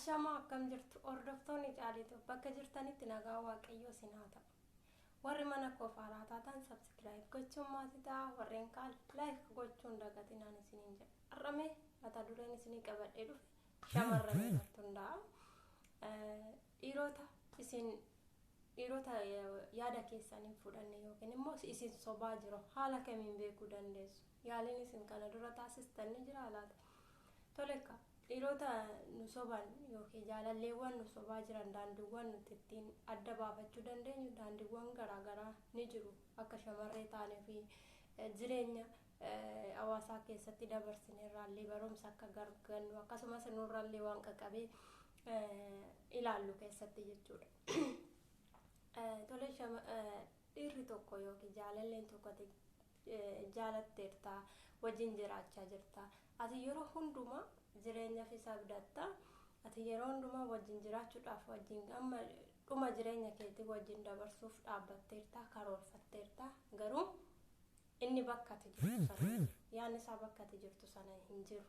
Ashamaa akkam jirtu hordoftoonni Caalituu bakka jirtanitti nagaa Waaqayyoo isin haa ta'u. Warri mana koo faaraa taatan subscribe gochuun maatii ta'a, warreen kaan like gochuun dagatinaan isiniin jedha. Har'amee mata dureen isinii qabadhee dhufe shamarran irratti hundaa'a. Dhiirota isin dhiirota yaada keessan hin fudhanne yookiin immoo isin sobaa jiru haala kamiin beekuu dandeessu? Yaaliin isin kana dura taasistan ni jira laata? Tole dhiirota nu soban yookiin jaalalleewwan nu sobaa jiran daandiiwwan nuti ittiin adda baafachuu dandeenyu daandiiwwan garaagaraa ni jiru. Akka shamarree taanee fi jireenya hawaasaa keessatti dabarsine irraallee barumsa akka argannu akkasumas nurraallee waan qaqqabee ilaallu keessatti jechuudha. Tole, dhiirri tokko yookiin jaalalleen tokko jaalatteerta, wajjin jiraachaa jirta. Ati yeroo hundumaa jireenyaaf isa abdatta. Ati yeroo hundumaa wajjin jiraachuudhaaf, wajjin amma dhuma jireenya keetii wajjin dabarsuuf dhaabbatteerta, karoorfatteerta. Garuu inni bakka ati jirtu sana, yaadni isaa bakka ati jirtu sana hin jiru.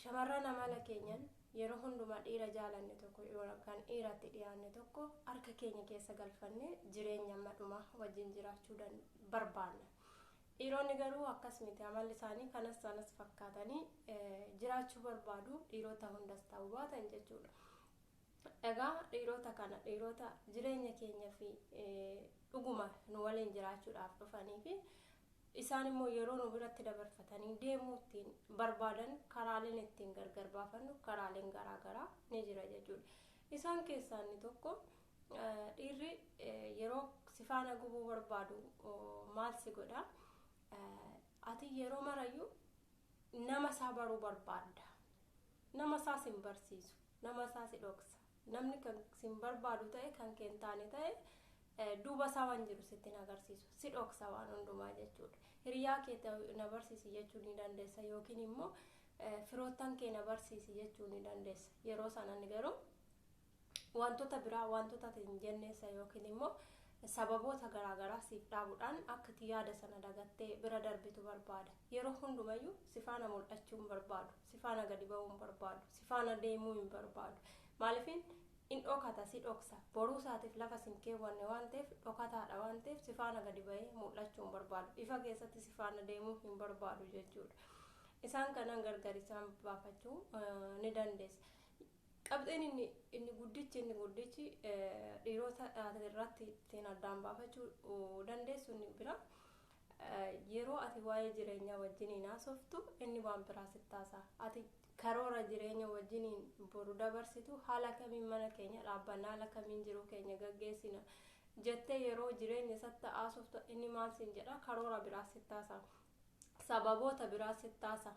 Shamarran amala keenyan yeroo hundumaa dhiira jaalanne tokko yookaan dhiiratti dhiyaanne tokko harka keenya keessa galfannee jireenya amma dhumaa wajjin jiraachuu barbaanna. Dhiironni garuu akkas miti, amalli isaanii kanas sanas fakkaatanii jiraachuu barbaadu, dhiirota hundas ta'uu baatan jechuudha. Egaa dhiirota kana, dhiirota jireenya keenya fi dhuguma nu waliin jiraachuudhaaf dhufanii fi isaan immoo yeroo nu biratti dabarfatanii deemuu ittiin barbaadan, karaaleen ittiin gargar baafannu karaaleen garaagaraa ni jira jechuudha. Isaan keessaa inni tokko, dhiirri yeroo si faana gubuu barbaadu maal si godha? Ati yeroo marayyuu nama isaa baruu barbaadda. Nama isaa sin barsiisu. Nama isaa si dhoksa. Namni kan sin barbaadu ta'e, kan kee hin taane ta'e, duuba isaa waan jiru sitti hin agarsiisu. Si dhoksa waan hundumaa jechuudha. Hiriyaa kee na barsiisi jechuu ni dandeessa yookiin immoo firoottan kee na barsiisi jechuu ni dandeessa. Yeroo sanan garuu wantoota biraa, wantoota ati hin jenneessa yookiin immoo sababoota garaagaraa siif dhaabuudhaan akka ati yaada sana dagattee bira darbitu barbaada. Yeroo hundumayyuu si faana mul'achuu hin barbaadu. Si faana gadi ba'uu hin barbaadu. Si faana deemuu hin barbaadu. Maaliifin in dhokata, si dhoksa. Boruu isaatiif lafa sin keewwanne waan ta'eef, dhokataadha waan ta'eef, si faana gadi ba'ee mul'achuu hin barbaadu. Ifa keessatti si faana deemuu hin barbaadu jechuudha. Isaan kanaan gargar isaan baafachuu ni dandeessa. Qabxiin inni guddichi dhiirota irratti ittiin addaan baafachuu dandeessu inni bira, yeroo ati waa'ee jireenyaa wajjiniin haasoftu inni waan biraa sitti haasa'a. Ati karoora jireenya wajjiniin boru dabarsitu, haala kamiin mana keenya dhaabbanna, haala kamiin jiruu keenya gaggeessina jettee yeroo jireenya isatti haasoftu, inni maal siin jedha? Karoora biraa sitti haasa'a. Sababoota biraa sitti haasa'a.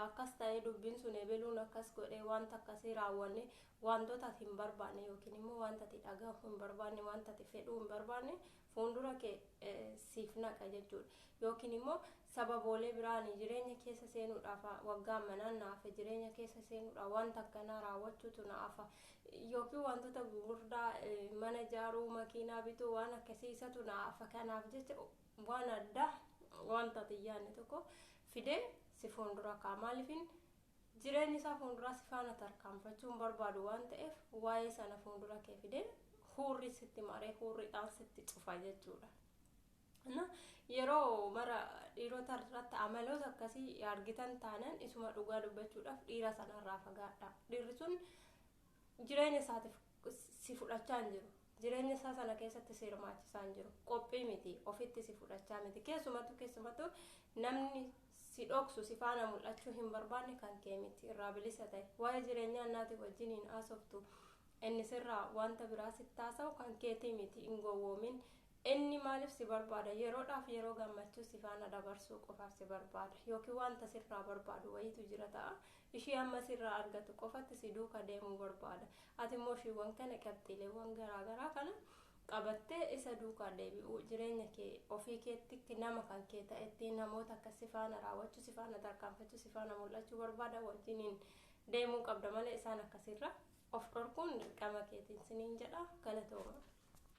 Akkas ta'ee dubbiin sun, ebeluun akkas godhee, wanta akkasii raawwanne, wantoota ati hin barbaanne yookiin immoo wanta ati dhagahuu hin barbaanne, wanta ati fedhuu hin barbaanne fuuldura kee siif naqa jechuudha. Yookiin immoo sababoolee biraan jireenya keessa seenuudhaaf waggaa manaan naafe, jireenya keessa seenuudhaaf wanta akkanaa raawwachuutu naafa, yookiin wantoota gurguddaa, mana ijaaruu, makiinaa bituu, waan akkasii isatu naafa, kanaaf jecha waan addaa wanta ati yaadne tokko fidee si fuuldura kaa'a. Maaliifin jireenyi isaa fuulduraa si faana tarkaanfachuu hin barbaadu waan ta'eef, waa'ee sana fuuldura kee fidee huurri sitti maree huurriidhaan sitti cufa jechuudha. Yeroo mara dhiirota irratti amaloota akkasii argitan taanan, isuma dhugaa dubbachuudhaaf dhiira sanarraa fagaadha. Dhiirri sun jireenya isaatiif si fudhachaa hin jiru. Jireenya isaa sana keessatti si hirmaachisaa hin jiru. Qophii miti, ofitti si fudhachaa miti. Keessumattuu namni si dhoksu, si faana mul'achuu hin barbaanne kan kee miti, irraa bilisa ta'e. Waa'ee jireenyaa naati wajjiniin haasoftu inni sirraa wanta biraa sitti haasa'u kan keetii miti, hin gowwoomin. Inni maaliif si barbaada? Yeroodhaaf, yeroo gammachuu si faana dabarsuu qofaaf si barbaada. Yookiin wanta sirraa barbaadu wayiitu jira ta'a. Ishii amma sirraa argatu qofatti si duuka deemuu barbaada. Ati immoo ishiiwwan kana, qabxiileewwan garaagaraa kana qabattee isa duukaa deebi'uu, jireenya kee ofii keetti nama kan kee ta'etti, namoota akka si faana raawwachuu, si faana tarkaanfachuu, si faana mul'achuu barbaada wajjiniin deemuu qabda malee isaan akkasirra of dhorkuun dirqama keetiin siniin jedha. Galatooma.